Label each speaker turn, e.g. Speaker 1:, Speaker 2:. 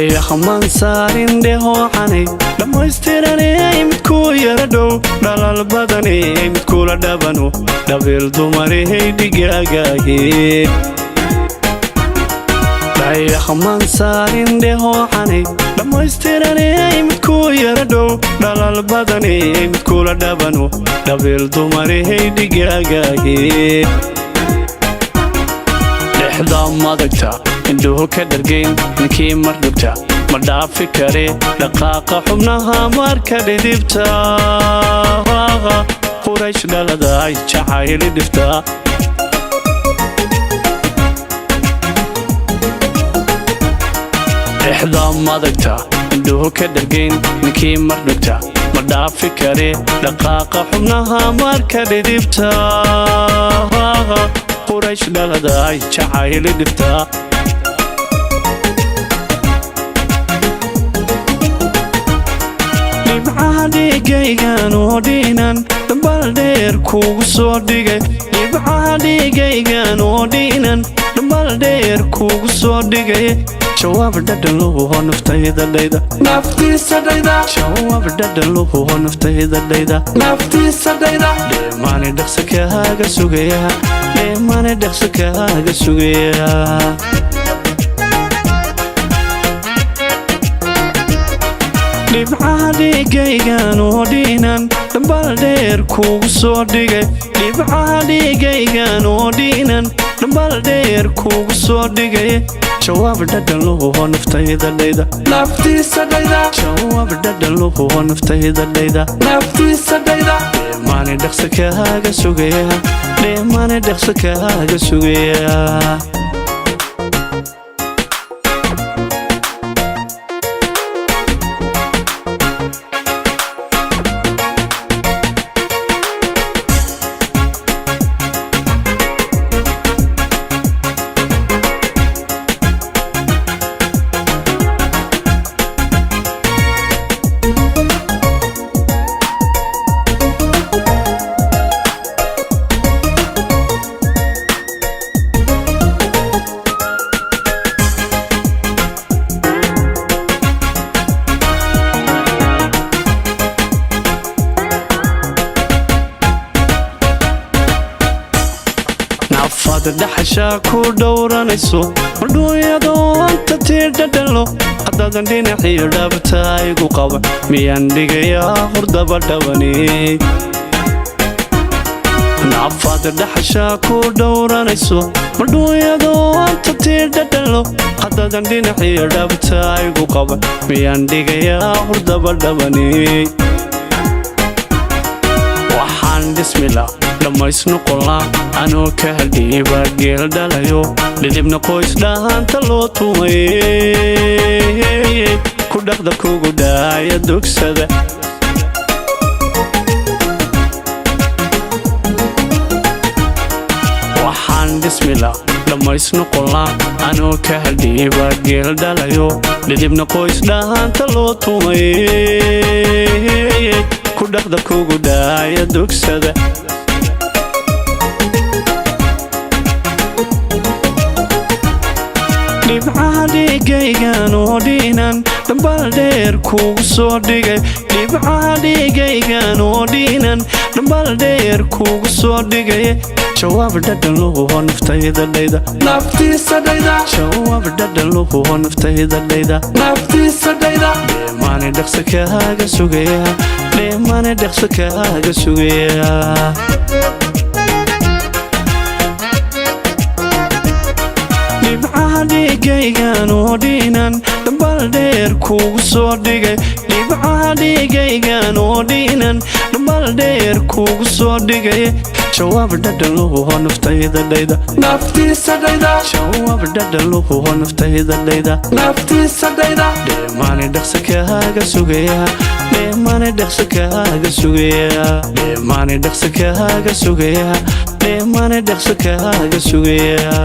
Speaker 1: Dhayaxman saarin dhehoocanay dhammaystiranay midkuu yara dhow dhalal badanay midkula dhabano dhabiil dumarihey dhigaagaahe. Dhayaxman saarin dhehoocanay dhammaystiranay midkuu yara dhow dhalal badanay midkula dhabano dhabiil dumarihey dhigaagaahe. Dhexda madagta indhuhu ka dhargayn ninkii mar dhugta ma dhaafi kare dhaqaaqa xubnaha marka dhidibta Quraysh dhaladay jacayli dhifta. Dhexda madagta indhuhu ka dhargayn ninkii mar dhugta ma dhaafi kare dhaqaaqa xubnaha marka dhidibta Quraysh dhaladay jacayli dhifta. Dhibcaha dhigaygan oo dhiinan dhambal dheer kuugu soo dhigay. Dhibcaha dhigaygan oo dhiinan dhambal dheer kuugu soo dhigay. Jawaab dhadhan luhuho naftayda dhayda.
Speaker 2: Naftiisa dhayda.
Speaker 1: Jawaab dhadhan luhuho naftayda dhayda.
Speaker 2: Naftiisa dhayda.
Speaker 1: Dheemaani dhaqso kaaga sugaya, dheemaani dhaqso kaaga sugaya. Dhibcaha dhigaygan oo dhiinan dhambal dheer kuugu soo dhigay. Dhibcaha dhigaygan oo dhiinan dhambal dheer kuugu soo dhigay. Jawaab dhadhan luhuho naftayda dhayda.
Speaker 2: Naftiisa dhayda.
Speaker 1: Jawaab dhadhan luhuho naftayda dhayda.
Speaker 2: Naftiisa dhayda.
Speaker 1: Dheemaani dhaqso kaaga sugaya, dheemaani dhaqso kaaga sugaya. Nafaad dhaxashaa ku dhowranayso madhuunyadoonta tiidhadhalo haddaadan dhinaciyo dhabta igu qaba miyaan dhigayaa hurdaba dhabani. Nafaad dhaxashaa ku dhowranayso madhuunyadoonta tiidhadhalo haddaadan dhinaciyo dhabta igu qaba miyaan dhigayaa hurdaba dhabani. Waxaan dhismila dhammaysnoqolaa anoo ka hadhiiba geel dhalayo dhidibna qoys dhahaanta loo tumay ku dhaqda kugu dhaaya dugsada. Waxaan dhismila dhammaysnoqolaa anoo ka hadhiiba geel dhalayo dhidibna qoys dhahaanta loo tumay ku dhaqda kugu dhaaya dugsada. Dhibcaha dhigaygan oo dhiinan dhambal dheer kuugu soo dhigay. Dhibcaha dhigaygan oo dhiinan dhambal dheer kuugu soo dhigay. Jawaab dhadhan luhuho naftayda dhayda.
Speaker 2: Naftiisa dhayda.
Speaker 1: Jawaab dhadhan luhuho naftayda dhayda.
Speaker 2: Naftiisa dhayda.
Speaker 1: Dheemaani dhaqso kaaga sugaya, dheemaani dhaqso kaaga sugaya. Dhibcaha dhigaygan oo dhiinan dhambal dheer kuugu soo dhigay. Dhibcaha dhigaygan oo dhiinan dhambal dheer kuugu soo dhigay. Jawaab dhadhan luhuho naftayda dhayda.
Speaker 2: Naftiisa dhayda.
Speaker 1: Jawaab dhadhan luhuho naftayda dhayda.
Speaker 2: Naftiisa dhayda.
Speaker 1: Dheemaani dhaqso kaaga sugaya, dheemaani dhaqso kaaga sugaya. Dheemaani dhaqso kaaga sugaya, dheemaani dhaqso kaaga sugaya.